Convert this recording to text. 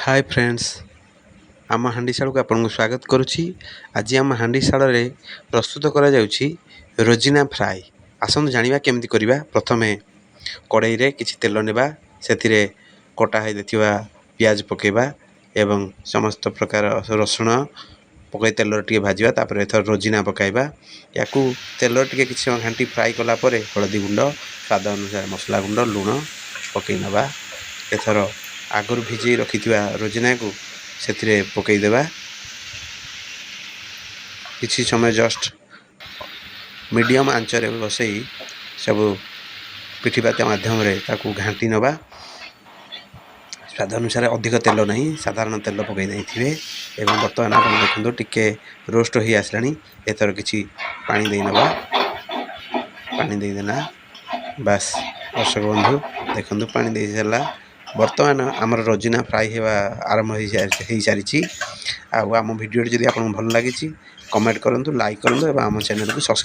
ହାଏ friends, ଆମ ହାଣ୍ଡିଶାଳକୁ ଆପଣଙ୍କୁ ସ୍ୱାଗତ କରୁଛି। ଆଜି ଆମ ହାଣ୍ଡିଶାଳରେ ପ୍ରସ୍ତୁତ କରାଯାଉଛି ରୋଜିନା ଫ୍ରାଏ। ଆସନ୍ତୁ ଜାଣିବା କେମିତି କରିବା। ପ୍ରଥମେ କଡ଼େଇରେ କିଛି ତେଲ ନେବା, ସେଥିରେ କଟା ହୋଇଥିବା ପିଆଜ ପକାଇବା ଏବଂ ସମସ୍ତ ପ୍ରକାର ରସୁଣ ପକାଇ ତେଲରେ ଟିକେ ଭାଜିବା। ତାପରେ ଏଥର ରୋଜିନା ପକାଇବା। ୟାକୁ ତେଲ ଟିକେ କିଛି ସମୟ ଘାଣ୍ଟି ଫ୍ରାଏ କଲା ପରେ ହଳଦୀ ଗୁଣ୍ଡ, ସ୍ୱାଦ ଅନୁସାରେ ମସଲା ଗୁଣ୍ଡ, ଲୁଣ ପକାଇ ନେବା। ଏଥର ଆଗରୁ ଭିଜେଇ ରଖିଥିବା ରୋଜିନାକୁ ସେଥିରେ ପକାଇଦେବା। କିଛି ସମୟ ଜଷ୍ଟ ମିଡ଼ିୟମ୍ ଆଞ୍ଚରେ ବସେଇ ସବୁ ପିଠିପାତି ମାଧ୍ୟମରେ ତାକୁ ଘାଣ୍ଟି ନେବା। ସ୍ୱାଦ ଅନୁସାରେ ଅଧିକ ତେଲ ନାହିଁ, ସାଧାରଣ ତେଲ ପକାଇ ଦେଇଥିବେ। ଏବଂ ବର୍ତ୍ତମାନ ଆପଣ ଦେଖନ୍ତୁ, ଟିକେ ରୋଷ୍ଟ ହେଇ ଆସିଲାଣି। ଏଥର କିଛି ପାଣି ଦେଇ ନେବା। ପାଣି ଦେଇଦେଲା। ବାସ୍ ଦର୍ଶକ ବନ୍ଧୁ, ଦେଖନ୍ତୁ, ପାଣି ଦେଇ ସାରିଲା। ବର୍ତ୍ତମାନ ଆମର ରୋଜିନା ଫ୍ରାଏ ହେବା ଆରମ୍ଭ ହେଇସାରିଛି। ଆଉ ଆମ ଭିଡ଼ିଓଟି ଯଦି ଆପଣଙ୍କୁ ଭଲ ଲାଗିଛି, କମେଣ୍ଟ କରନ୍ତୁ, ଲାଇକ୍ କରନ୍ତୁ ଏବଂ ଆମ ଚ୍ୟାନେଲକୁ ସବସ୍କ୍ରାଇବ୍